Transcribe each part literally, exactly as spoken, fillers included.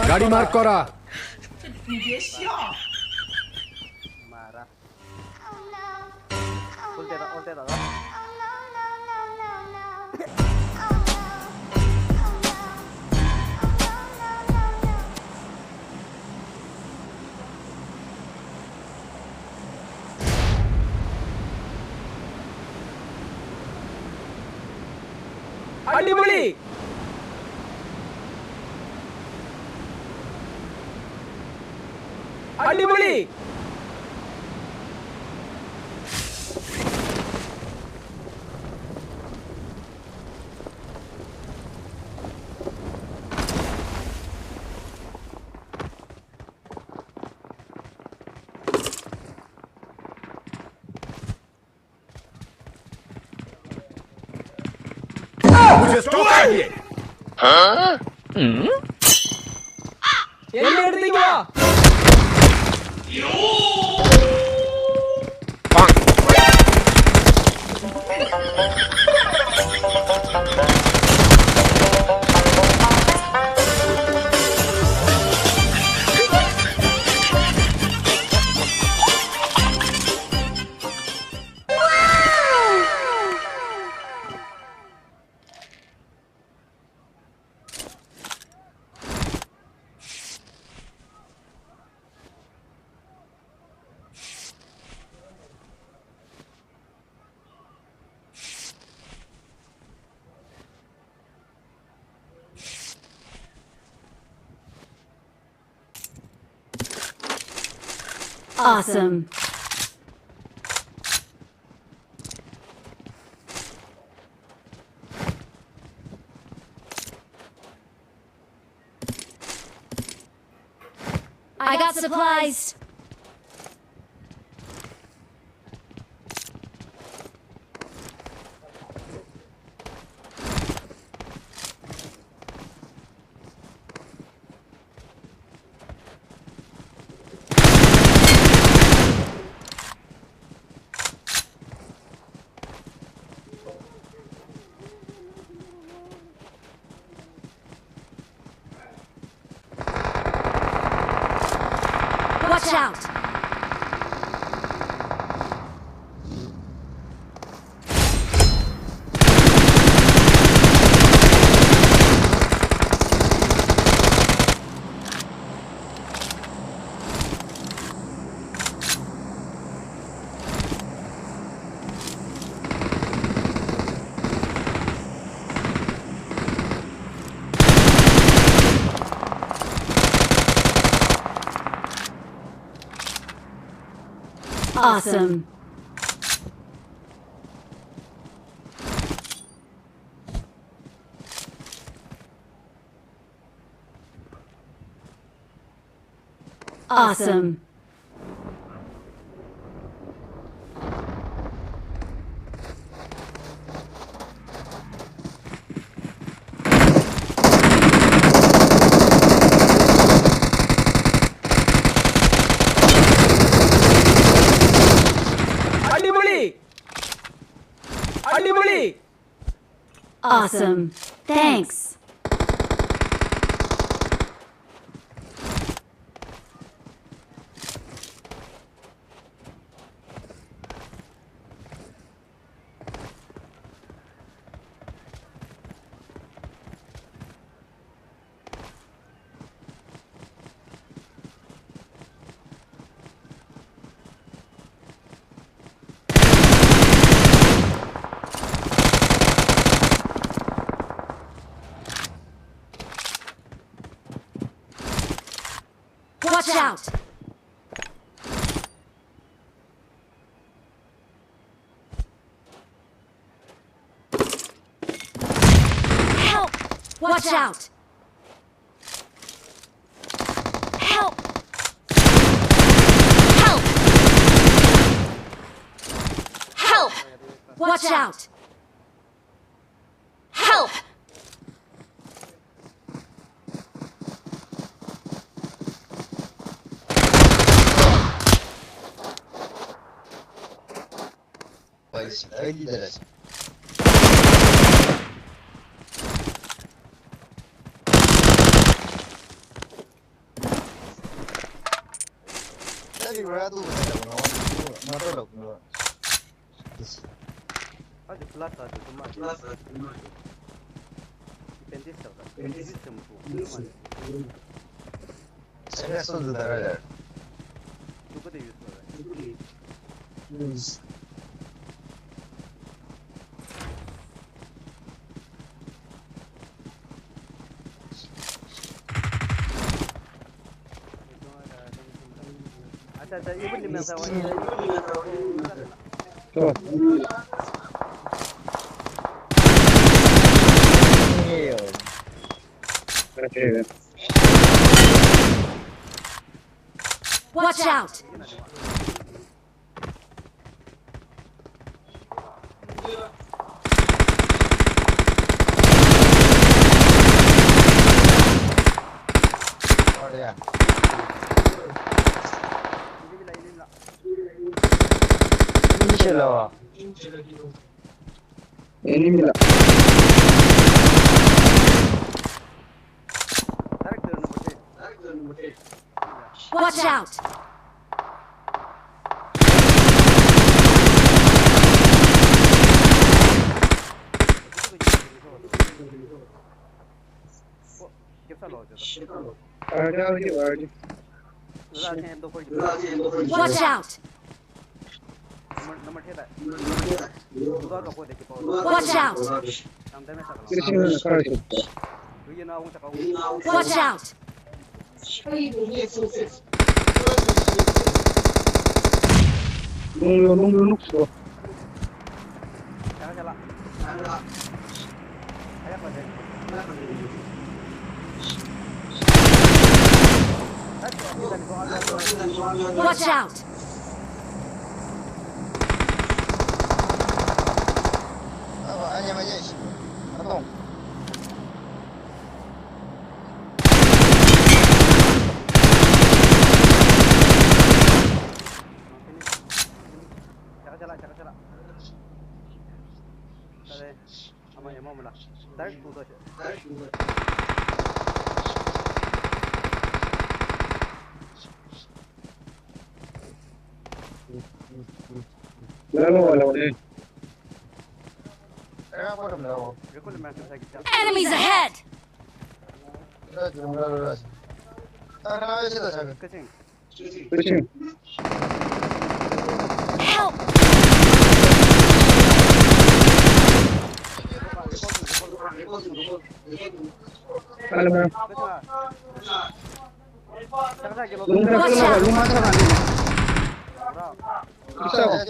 গাড়ি মার্ক করা। মারা। উল্টে দাও, উল্টে দাও। അടിപൊളി. അടിപൊളി. Huh? എന്റെ അടുത്തേക്ക് വാ. Awesome. I got supplies. Watch out! Awesome. Awesome. അടിപൊളി. അടിപൊളി. Awesome. Thanks. Watch out! Help! Watch out! Help! Help! Help! Watch out! Help! Pura tu, no, no, no, no, no. Ajo plus ajo kuma. Plus ajo kuma. Dependis ta. Dependis ta mu. Yes. Saya so tu dara dara. Tu ko de use kora. Yes. Watch out! Enemy la. Watch out! Watch out! Watch out! Watch out! Watch out! Enemies ahead! Help! Watch out!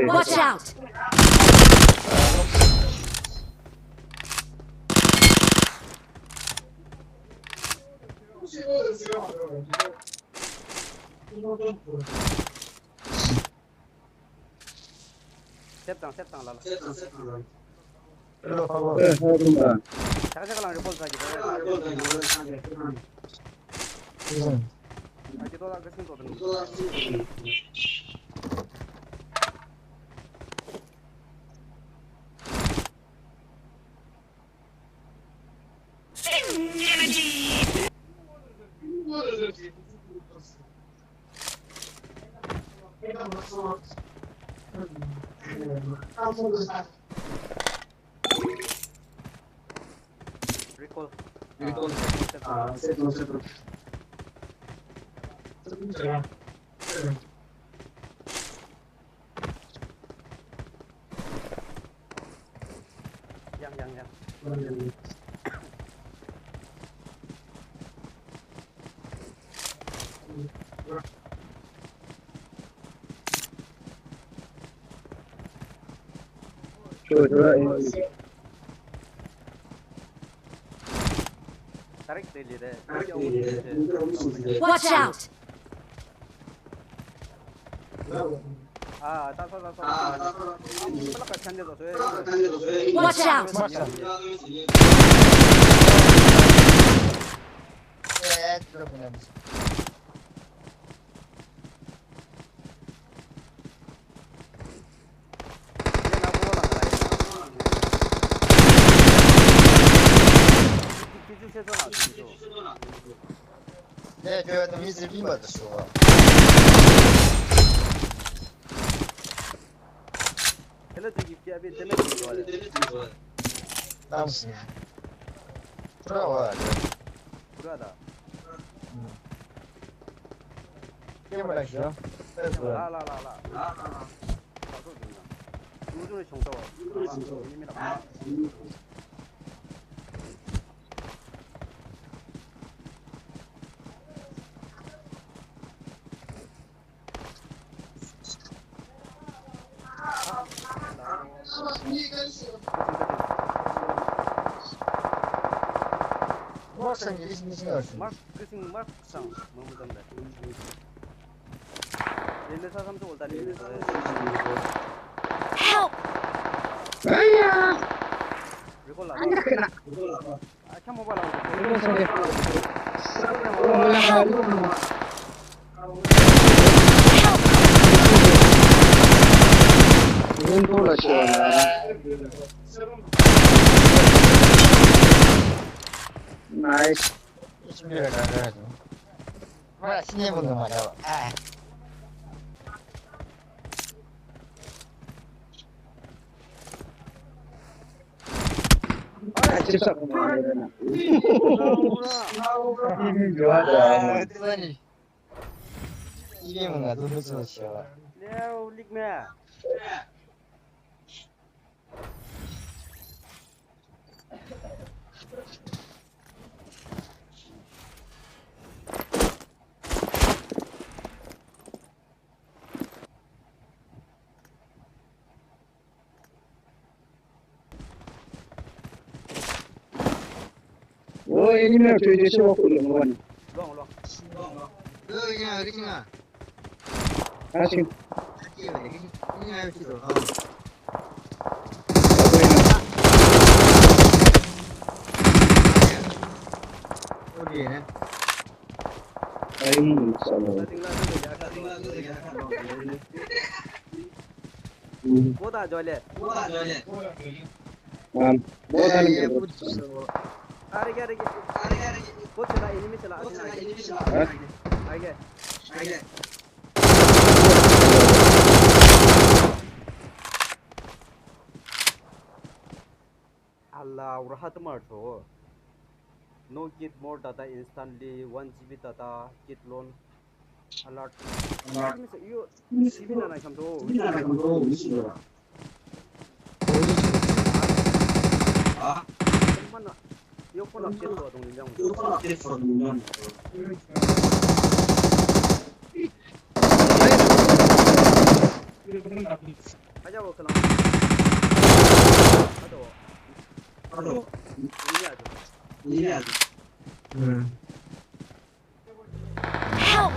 Watch out! Sep tang, sep tang la la. Hello, hello. Eh, hello, hello. Saka saka lang report sa kita. Hmm. Ayo kita lah kesini tuh. Recall. Recall. Ah, set, set. Yang, yang, yang. Tarik dili de. Watch out! Ah, ta, ta, ta, ta. Watch out! Ne, kyo ya to mi se bimba to shuwa. Hello, to give ya bi damage to. Tamsi. Pura wa. Pura da. Hmm. Camera shuwa. La, la, la, la. La, la, la. Mark, kissing mark sang, mama dang da. Help! Recall la. Nice. O, enemy na choy choy sewa kulo ngwan. Long, long. Long, long. Lo, ina, ina. Asin. Boda jole. Um, boda ni. Are, are. Boda chela, enemy chela, asin. Ha? Aige. Aige. Ala, ura ha tamar tho. No kit more data instantly, one G B data, kit loan, alert. Alert. Yo, G B na na kam tho. G B na na kam tho. Ah. Mana, yo phone update tho dong ni jang. Yo phone update tho dong ni jang. Aja wo kalang. Ato. Ato. Ini aja. Ini aja. Hmm. Help!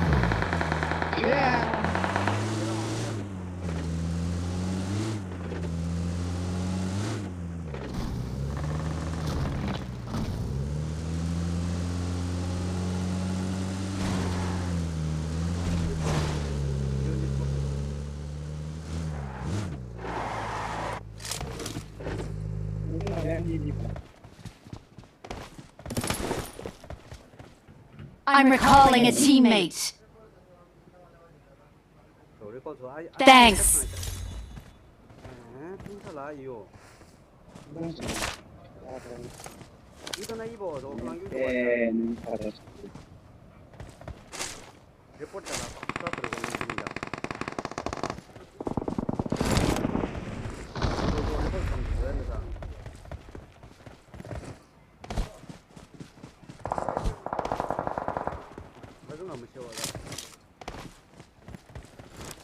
I'm recalling a teammate. Thanks.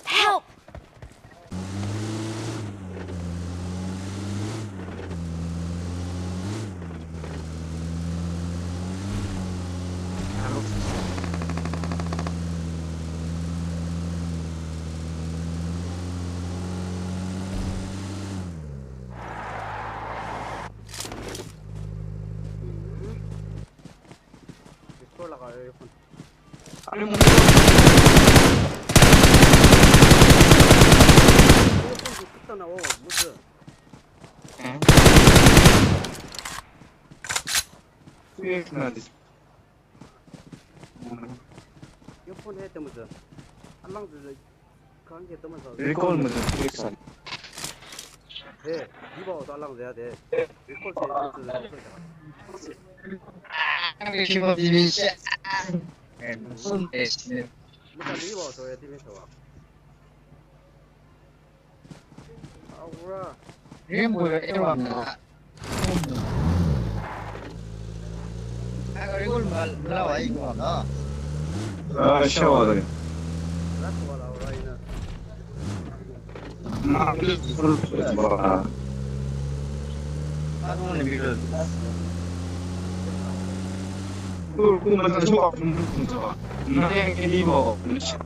Help! Yo phone he tümütsü. Alang tümütsü. Kang ke tümütsü. Recall mütsü fix an. He, diba o alang ya de. Recall se tümütsü. Ang recall dibi siya. And soon best. Mütsü diba o ya dibi siya. Aura. Rimbo ya ewa na. Aga rigol mal, malawa iguwa na. Ah, shawa da. That's what Aura ina. Na, please, please, ba. Ano ni bigol. Ku, ku, mata suwa, ku, ku, suwa. Na, yang ini mo, ni siya.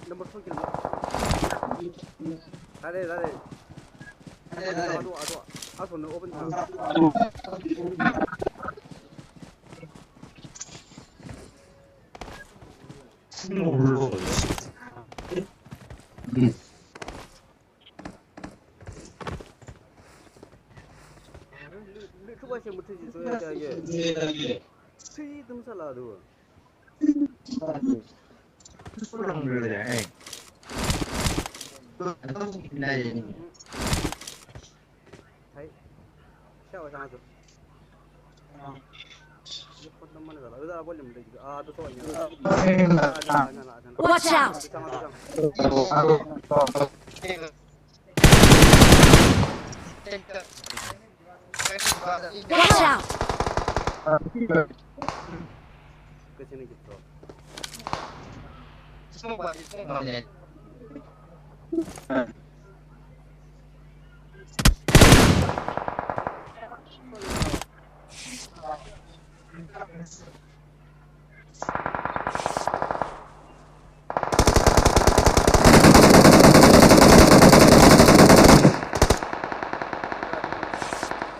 Number two kill mo. Dale, dale. Dale, dale. Ato, ato, ato, no, open. Watch out! Watch out!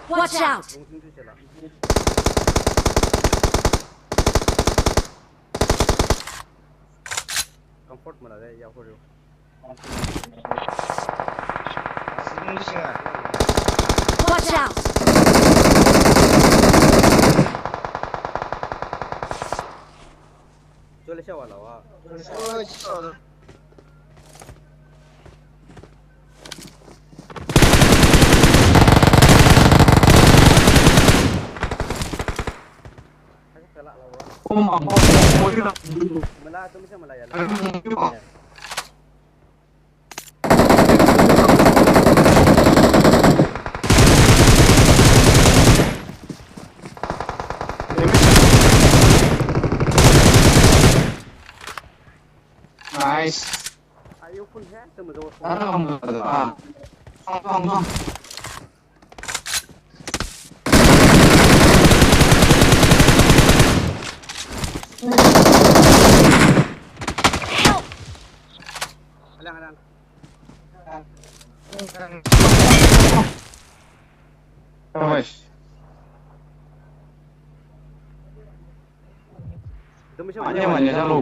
Watch out! Comfort mala de ya hori. Watch out! Chole sha wala wa. Nice. Alang, alang. Aña, aña, jalo.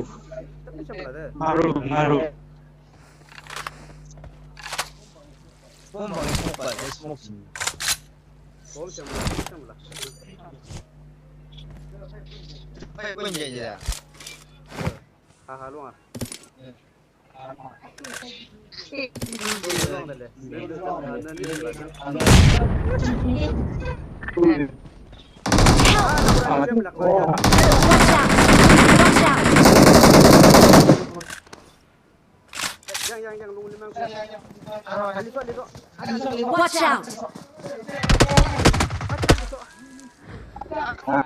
Maru, maru. Bomb bang smoke ba, eh, smoke sih. Bomb sih, bomb sih. Five point aja. Haha, lu ah. Watch out! Watch out! Watch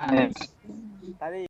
out!